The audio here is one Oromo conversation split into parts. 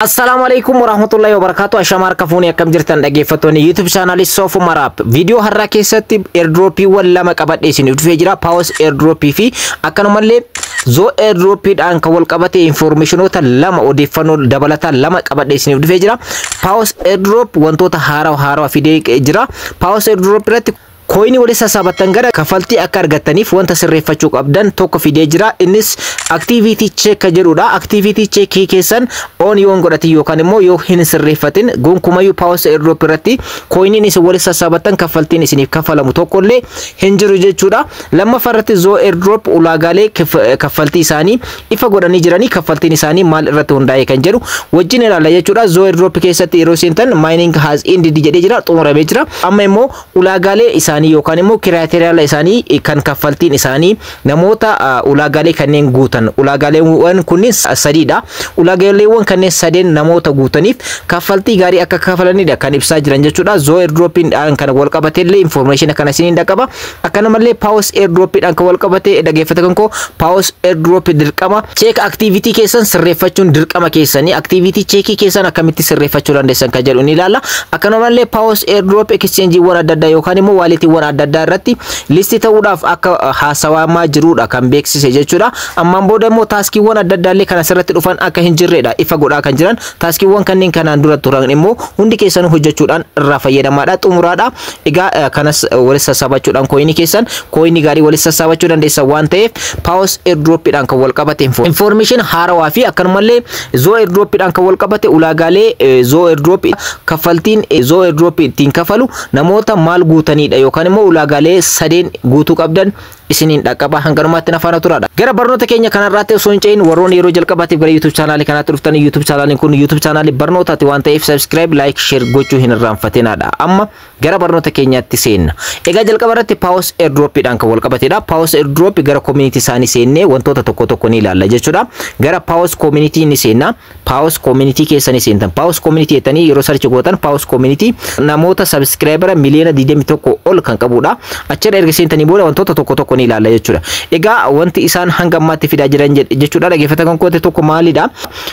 Assalaamu alaikum warahmatullahi wabarakatuh. Ashama harka fuunee, akkam jirtan dhaggeeffattoonni YouTube chaanaalii Soofuu Maraap? Viidiyoo har'aa keessatti airdroppiiwwan lama qabadhee isiniif dhufee jira. Paws airdroppii fi akkanumallee Zoo airdroppiidhaan kan wal qabate informationoota lama, odeeffannoo dabalataa lama qabadhee isiniif dhufee jira. Paws airdrop wantoota haarawaa haarawaa fidee jira. Paws airdrop irratti coinii walitti sassaabattan gara kaffaltii akka argattaniif wanta sirreeffachuu qabdan tokko fidee jira. Innis activity check jedhudha. Activity check keessan on yoo hin godhatin yookaan immoo yoo hin sirreeffatin, gonkumayyuu Paws airdrop irratti coiniin isin walitti sassaabattan kaffaltiin isiniif kaffalamu tokkollee hin jiru jechuudha. Lammaffaa irratti Zoo airdrop ulaagaalee kaffaltii isaanii ifa godhanii jiranii, kaffaltiin isaanii maal irratti hundaa'e kan jedhu wajjin ilaalla jechuudha. Zoo airdrop keessatti yeroo seentan "mining has ended" jedhee jira, xumuramee jira. Amma immoo ulaagaalee isaanii yookaan immoo criteria isaanii kan kaffaltiin isaanii namoota ulaagaalee kanneen guutan, ulaagaaleewwan kunniin sadiidha. Ulaagaaleewwan kanneen sadeen namoota guutaniif kaffaltii gaarii akka kafalanidha kan ibsaa jiran jechuudha. Zoo airdropiin kan wal qabate illee information kana isiniin dhaqqaba. Akkanumallee Paws airdropiidhaan kan wal qabate, dhaggeeffata kan koo, Paws airdrop dirqama check activity keessan sirreeffachuun dirqama keessanii, activity checkii keessan akkamitti sirreeffachuu dandeessan kan jedhu ni ilaalla. Akkanumallee Paws airdrop exchangeewwan adda addaa yookaan immoo walletiiwwan adda addaa irratti listii ta'uudhaaf akka haasawamaa jirudha kan beeksise jechuudha. Ammaan booda immoo taskiiwwan adda addaa illee kan asirratti dhufan akka hin jirredha ifa godhaa kan jiran. Taskiiwwan kanneen kanaan dura turan immoo hundi keessanuu hojjechuudhaan irraa fayyadamaadha, xumuraadha. Egaa kanas walitti sassaabachuudhaan coinii keessan, coinii gaarii walitti sassaabachuu dandeessan waan ta'eef, Paws airdropiidhaan kan wal qabate information haarawaa fi akkanumallee Zoo airdropiidhaan kan wal qabate ulaagaalee Zoo airdrop, kaffaltiin Zoo airdrop ittiin kafalu namoota maal guutanidha yookaan immoo ulaagaalee sadeen guutuu qabdan isiniin dhaqqaba. Hanganumaatti na faana turaadha. Gara barnoota keenya kanarraatti osoo hin ce'in, warroonni yeroo jalqabaatiif gara YouTube chaanaalii kanaatti dhuftan, YouTube chaanaaliin kun YouTube chaanaalii barnootaati waan ta'eef subscribe, like, share gochuu hin irraanfatinaadha. Amma gara barnoota keenyaatti seenna. Egaa jalqaba irratti Paws airdropiidhaan kan wal qabatedha. Paws airdrop gara community isaanii seennee wantoota tokko tokko ni ilaalla jechuudha. Gara Paws community ni seenna. Paws community keessa ni seentan. Paws community jettanii yeroo search gootan, Paws community namoota subscriber miliyoona 21 ol kan qabudha. Achirra erga seentanii booda wantoota tokko tokko ni ilaalla jechuudha. Egaa wanti isaan hanga ammaatti fidaa jiran jechuudha, dhaggeeffata kan koote, tokko maalidha?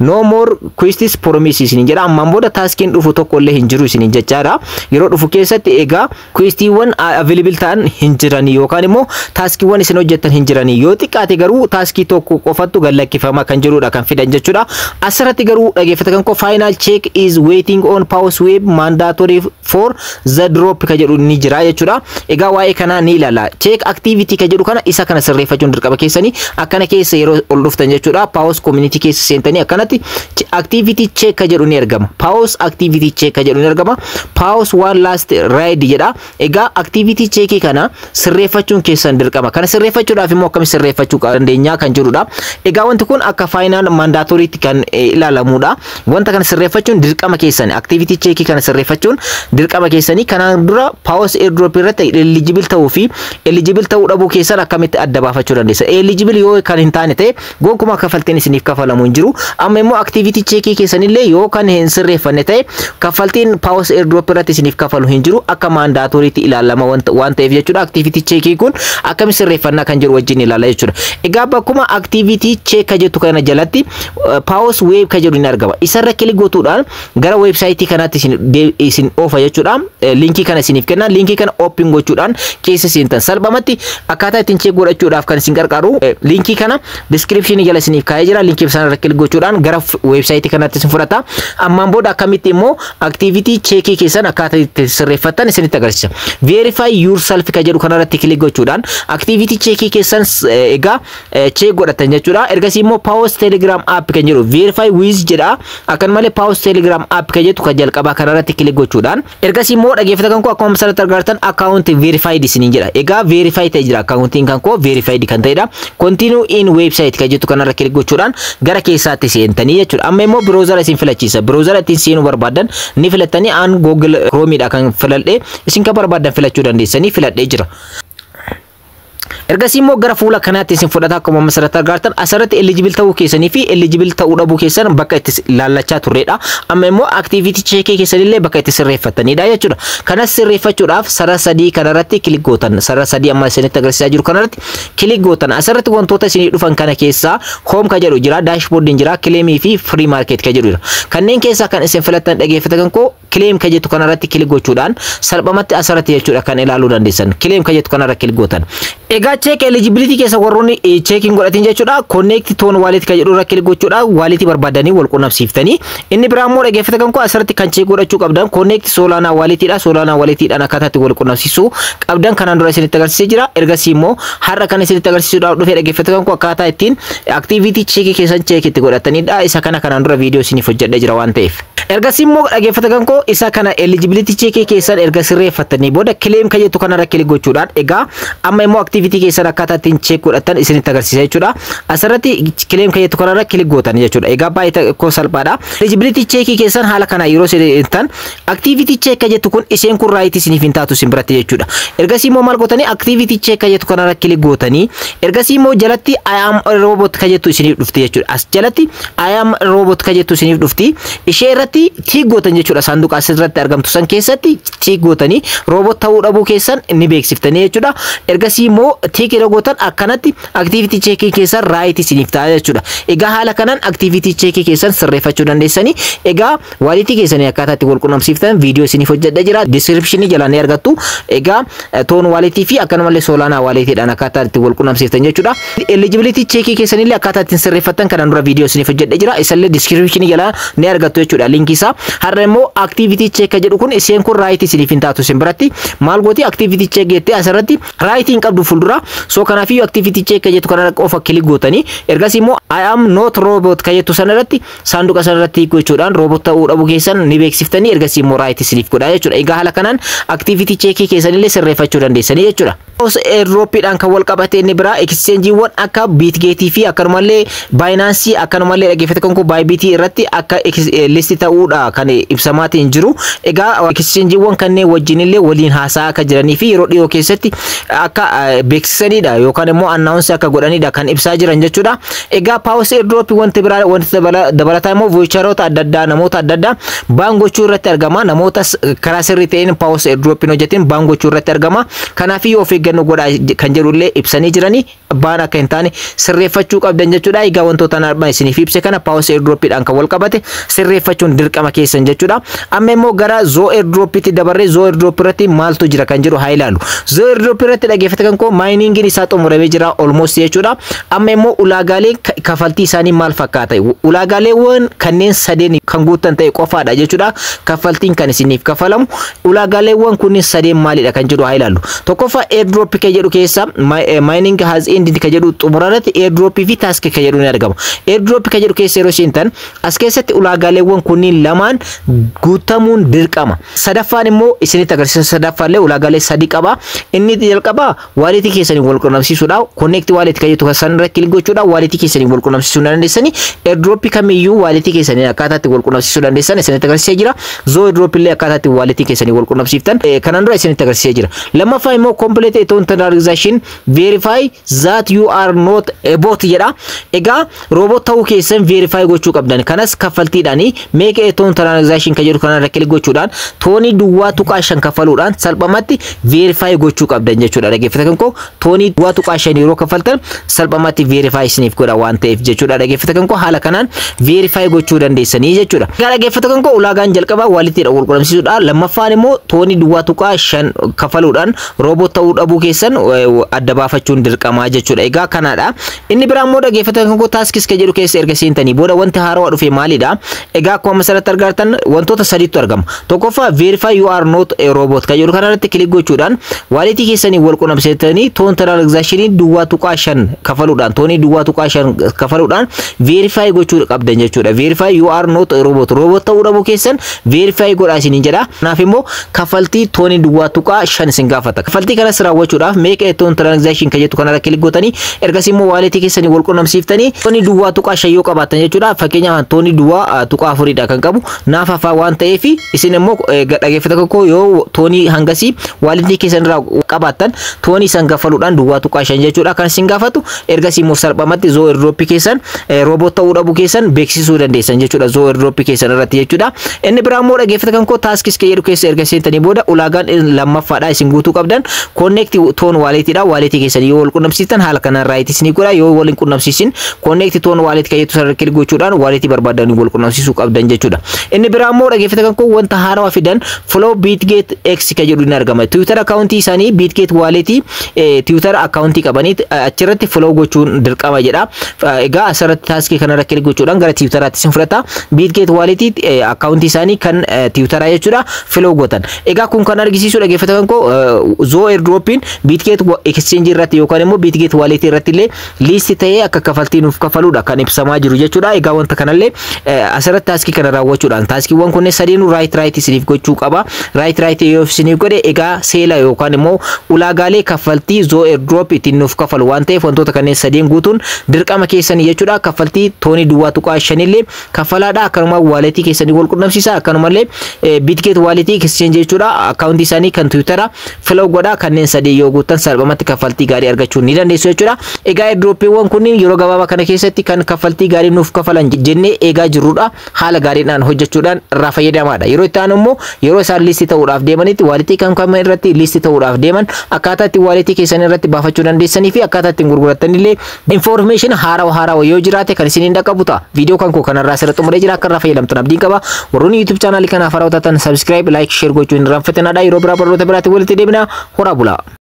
"No more quests promise" isiniin jedha. Ammaan booda taskiin dhufu tokko illee hin jiru isiniin jechaadha. Yeroo dhufu keessatti egaa questiiwwan available ta'an hin jiranii yookaan immoo taskiiwwan isin hojjettan hin jiranii. Yoo xiqqaate garuu taskii tokko qofattu gad lakkifama kan jedhudha kan fidan jechuudha. Asirratti garuu, dhaggeeffata kan koo, "final check is waiting on Paws web mandatory for the drop" ka jedhu ni jira jechuudha. Egaa waa'ee kanaa ni ilaalla. Check activity ka jedhu kana, isa kana sirreeffachuun dirqama keessanii. Akkana keessa yeroo ol dhuftan jechuudha. Paws community keessa seentanii akkanatti activity check ka jedhu ni argama. Paws activity check ka jedhu ni argama. "Paws one last ride" jedha. Egaa activity check kana sirreeffachuun keessan dirqama. Kana sirreeffachuudhaaf immoo akkamitti sirreeffachuu dandeenya kan jedhudha. Egaa wanti kun akka final mandatoryitti kan ilaalamudha. Wanta kana sirreeffachuun dirqama keessani. Activity check kana sirreeffachuun dirqama keessanii. Kanaan dura Paws airdrop irratti eligible ta'uu fi eligible ta'uu dhabuu keessan akkamitti adda baafachuu dandeessa? Eligible yoo kan hin taane ta'e, gonkumaa kaffaltiin isiniif kafalamu hin jiru. Amma immoo activity check keessanillee yoo kan hin sirreeffanne ta'e, kaffaltiin Paws airdrop irratti isiniif kafalu hin jiru, akka mandatoryitti ilaalama waan ta'eef jechuudha. Activity check kun akkamitti sirreeffannaa kan jedhu wajjin ilaala jechuudha. Egaa bakkuma activity check ka jettu kana jalatti Paws web ka jedhu ni argama. Isarra click gochuudhaan gara websiteii kanaatti isin oofa jechuudha. Linkii kana isiniif kenna. Linkii kana open gochuudhaan keessa seentan. Salphumatti akkaataa ittiin check godhachuudhaaf kan isin gargaaru linkii kana descriptionii jala isiniif kaa'ee jira. Linkii sana irra click gochuudhaan gara websiteii kanaatti isin fudhata. Ammaan booda akkamitti immoo activity checkii keessan akkaataa itti sirreeffattan isinitti agarsiisa. "Verify yourself" ka jedhu kanarratti click gochuudhaan activity checkii keessan egaa check godhatan jechuudha. Ergasii immoo Paws Telegram app kan jedhu "verify with" jedha. Akkanumallee Paws Telegram app kan jettu kan jalqabaa kanarratti click gochuudhaan, ergasii immoo, dhaggeeffata kan koo, akkuma asirratti argartan account verified isiniin jedha. Egaa verify ta'e jira, accountiin kan koo verified kan ta'edha. "Continue in website" kan jettu kanarra click gochuudhaan gara keessaatti seentanii jechuudha. Amma immoo browser isin filachiisa. Browser ittiin seenuu barbaadan ni filattanii. Aan Google Chromeidha kan filadhe, isin kan barbaadan filachuu dandeessanii, filadhee jira. Ergasii immoo gara fuula kanaatti isin fudhata. Akkuma asirratti argartan, asirratti eligible ta'uu keessanii fi eligible ta'uu dhabuu keessan bakka itti laallachaa turredha. Amma immoo activity checkii keessanillee bakka itti sirreeffattanidha jechuudha. Kanas sirreeffachuudhaaf sarara sadii kanarratti click gootan. Sarara sadii amma isinitti agarsiisaa jiru kanarratti click gootan. Asirratti wantoota isinii dhufan kana keessaa home ka jedhu jira, dashboardiin jira, claimii fi pre-market ka jedhu jira. Kanneen keessaa kan isin filattan, dhageeffatan koo, claim ka jettu kanarratti click gochuudhaan salphumatti asirratti jechuudha kan ilaaluu dandeessan. Claim ka jettu kanarra click gootan. Egaa check eligibility keessa warroonni checking godhatin jechuudha. Connect TON wallet ka jedhu irra click gochuudhaan walletii barbaadanii wal qunnamsiiftanii. Inni biraa immoo, dhaggeeffatan koo, asirratti kan check godhachuu qabdan connect Solana walletiidha. Solana walletiidhaan akkaataa itti wal qunnamsiisuu qabdan kanaan dura isinitti agarsiisee jira. Ergasii immoo har'a kan isinitti agarsiisuudhaaf dhufee, dhaggeeffatan koo, akkaataa ittiin activity check keessan check itti godhatanidha. Isa kana kanaan dura viidiyoo isiniif hojjedhee jira waan ta'eef. Ergasii immoo, dhaggeeffatan koo, isa kana eligibility check keessan erga sirreeffattanii booda claim ka jettu kanarra click gochuudhaan, egaa amma immoo activity keessan akkaataa ittiin check godhatan isinitti agarsiisa jechuudha. Asirratti claim ka jettu kanarra click gootan jechuudha. Egaa baay'ee tokko salphaadha. Eligibility check keessan haala kana yeroo isin activity check ka jettu kun, isheen kun right isiniif hin taatu isin biratti jechuudha. Ergasii immoo maal gootanii? Activity check ka jettu kanarra click gootanii, ergasii immoo jalatti "I am a robot" ka jettu isiniif dhufti jechuudha. As jalatti "I am a robot" ka jettu isiniif dhufti. Ishee irratti tick gootan jechuudha. Saanduqa asirratti argamtu san keessatti tick gootanii robot ta'uu dhabuu keessan ni beeksiftanii jechuudha. Ergasii immoo tick yeroo gootan akkanatti activity checkii keessan right isiniif ta'a jechuudha. Egaa haala kanaan activity checkii keessan sirreeffachuu dandeessanii. Egaa walletii keessanii akkaataa itti wal qunnamsiiftan viidiyoo isiniif hojjedhee jira. Descriptionii jalaan ni argattu. Egaa TON walletii fi akkanumallee Solana walletiidhaan akkaataa itti wal qunnamsiiftan jechuudha. Eligibility checkii keessanillee akkaataa ittiin sirreeffattan kanaan dura viidiyoo isiniif hojjedhee jira. Isallee descriptionii jalaa ni argattu jechuudha linkii isaa. Har'a immoo activity check jedhu kun, isheen kun right isiniif hin taatu isin biratti. Maal gooti? Activity check jettee asirratti right hin qabdu fuuldura. So kanaafiyyuu activity check jettu kana qofa click gootanii, ergasii immoo "I am not robot" ka jettu sanarratti, saanduqa sanarratti gochuudhaan robot ta'uu dhabuu keessan ni beeksiftanii, ergasii immoo right isiniif godha jechuudha. Egaa haala kanaan activity checkii keessanillee sirreeffachuu dandeessanii jechuudha. Airdroppiidhaan kan wal qabate inni biraa exchangeewwan akka Bitgetii fi akkanumallee Binance, akkanumallee, dhaggeeffate kan kun, Bybitii irratti akka list ta'uudha kan ibsamaatiin jiru. Egaa exchangeewwan kanneen wajjinillee waliin haasa'aa akka jiranii fi yeroo dhiyoo keessatti akka beeksisanidha yookaan immoo announce akka godhanidha kan ibsaa jiran jechuudha. Egaa Paws airdrop wanti biraa, wanti dabalataa immoo voucheroota adda addaa namoota adda addaa ban gochuu irratti argama. Namoota karaa sirrii ta'een Paws airdropiin hojjetin ban gochuu irratti argama. Kanaafiyyuu of eeggannoo godhaa kan jedhullee ibsanii jiranii, ban akka hin taane sirreeffachuu qabdan jechuudha. Egaa wantoota armaan isiniif ibse kana Paws airdropiidhaan kan wal qabate sirreeffachuun dirqama keessan jechuudha. Amma immoo gara Zoo airdropiitti dabarree Zoo airdrop irratti maaltu jira kan jedhu haa ilaallu. Zoo airdrop irratti, dhaggeeffata kan koo, miningiin isaa xumuramee jira almost jechuudha. Amma immoo ulaagaaleen kafaltii isaanii maal fakkaata? Ulaagaaleewwan kanneen sadeen kan guuttan ta'e qofaadha jechuudha. Kaffaltiin kan isiniif kafalamu ulaagaaleewwan kunniin sadeen maalidha kan jedhu haa ilaallu. Tokkoffaa, airdrop kan jedhu keessa "mining has ended" kan jedhu xumura irratti airdrop fi task kan jedhu ni argama. Airdrop kan jedhu keessa yeroo seentan as keessatti ulaagaaleewwan kunniin lamaan guutamuun dirqama. Sadaffaan immoo isinitti agarsiisa. Sadaffaallee ulaagaalee sadi qaba. Inni jalqabaa walletii keessanii wal qunnamsiisuudha. Connect wallet kan jettu san irra click gochuudha. Walletii keessanii wal qunnamsiisuu dandeessanii. Airdrop kamiyyuu walletii keessanii akkaataa itti wal qunnamsiisuu dandeessan isinitti agarsiisee jira. Zoo airdrop illee akkaataa itti walletii keessanii wal qunnamsiiftan kanaan dura isinitti agarsiisee jira. Lammaffaa immoo complete TON transaction, verify that you are not a bot jedha. Egaa robot ta'uu keessan verify gochuu qabdan. Kanas kaffaltiidhaani make a TON transaction kan jedhu kanarra click gochuudhaan TONii 0.5 kaffaluudhaan salphumatti verify gochuu qabdan jechuudha. Dhaggeeffatan koo, TONii 0.5 yeroo kaffaltan salphumatti verify isiniif godha waan ta'eef jechuudha. Dhaggeeffatan koo, haala kanaan verify gochuu dandeessanii jechuudha. Egaa, dhaggeeffatan koo, ulaagaan jalqabaa walletiidha wal qunnamsiisuudha. Lammaffaan immoo TONii 0.5 kaffaluudhaan robot ta'uu dhabuu keessan adda baafachuun dirqamaa jechuudha. Egaa kanaadha. Inni biraa immoo, dhaggeeffatan koo, tasks kan jedhu keessa erga seentanii booda wanti haarawaa dhufe maalidha? Egaa akkuma asirratti argattan wantoota sadiitu argama. Tokkoffaa, verify you are not a robot kan jedhu kanarratti click gochuudhaan walletii keessanii wal qunnamsiisanii TON transactionii 0.5 kafaluudhaan, TONii 0.5 kafaluudhaan verify gochuu qabdan jechuudha. Verify you are not a robot. Robot ta'uu dhabuu keessan verify godhaa isiniin jedha. Kanaaf immoo kaffaltii TONii 0.5 isin gaafata. Kaffaltii kanas raawwachuudhaaf make a TON transaction kan jettu kanarra click gootanii, ergasii immoo walletii keessanii wal qunnamsiiftanii TONii 0.5 yoo qabaattan jechuudha. Fakkeenyaaf TONii 0.4dha. kan qabu naaf hafaa waan ta'eef, isin immoo, dhaggeeffattoota koo, yoo TONii hangasii walletii keessan irraa qabaattan, TONii san kaffaluudhaan 0.5 jechuudha kan isin gaafatu. Ergasii immoo salphumatti Zoo airdropii keessan robot ta'uu dhabuu keessan beeksisuu dandeessan jechuudha, Zoo airdropii keessan irratti jechuudha. Inni biraa immoo, dhaggeeffattoota kan koo, tasks jedhu keessa erga seentanii booda ulaagaan lammaffaadha isin guutuu qabdan connect TON walletiidha. Walletii keessan yoo wal qunnamsiistan haala kanaan right isinii godha. Yoo wal hin qunnamsiisin, connect TON wallet kan jettu sarara click gochuudhaan walletii barbaadan wal qunnamsiisuu qabdan jechuudha. Inni biraa immoo, dhaggeeffattoota kan koo, wanta haarawaa fidan follow Bitget X kan jedhu ni argama. Twitter accountii isaanii, Bitget walletii Twitter accountii qabanii achirratti follow gochuun dirqama jedha. Egaa asirratti taskii kanarra click gochuudhaan gara Twitteraatti isin fudhata. Bitget walletii accountii isaanii kan Twitteraa jechuudha follow gootan. Egaa kun kan argisiisu, dhaggeeffattoota kan koo, Zoo airdropiin Bitget exchange irratti yookaan immoo Bitget walletii irratti illee list ta'ee akka kafaltii nuuf kafaluudha kan ibsamaa jiru jechuudha. Egaa wanta kanallee asirratti taskii kana raawwachuudhaan taskiiwwan kunneen sadiinuu right right isiniif gochuu qaba. Right right yoo isiniif godhe, egaa seela yookaan immoo ulaagaalee kaffaltii Zoo airdrop ittiin nuuf kafalu waan ta'eef, wantoota kanneen sadiin guutuun dirqama keessanii jechuudha. Kaffaltii TONii 0.5 illee kaffalaadha. Akkanuma walletii keessanii wal qunnamsiisa. Akkanumallee Bitget walletii exchange jechuudha. Accountii isaanii kan Twittera follow godha. Kanneen sadii yoo guuttan salphumatti kaffaltii gaarii argachuu ni dandeessu jechuudha. Egaa airdropiiwwan kunniin yeroo gabaabaa kana keessatti kan kaffaltii gaarii nuuf kafalan jennee eegaa jirrudha. Haala gaariidhaan hojjechuudhaan irraa fayyadamaadha. Yeroo itti aanu immoo yeroo isaan list ta'uudhaaf deemanitti walletii kam kam irratti list ta'uudhaaf deeman, akkaataa itti walletii keessan irratti baafachuu dandeessanii fi akkaataa ittiin gurgurattanillee information haarawa haarawa yoo jiraate kan isiniin dhaqqabu ta'a. Viidiyoo kan koo kanarraa asirratti xumuree jira. Akka irraa fayyadamtan abdiin qaba. Warroonni YouTube channelii kanaaf haarawaa taatan subscribe, like, share gochuu hin irraanfatinaadha. Yeroo biraa barnoota biraatti walitti deebina. Horaa bulaa.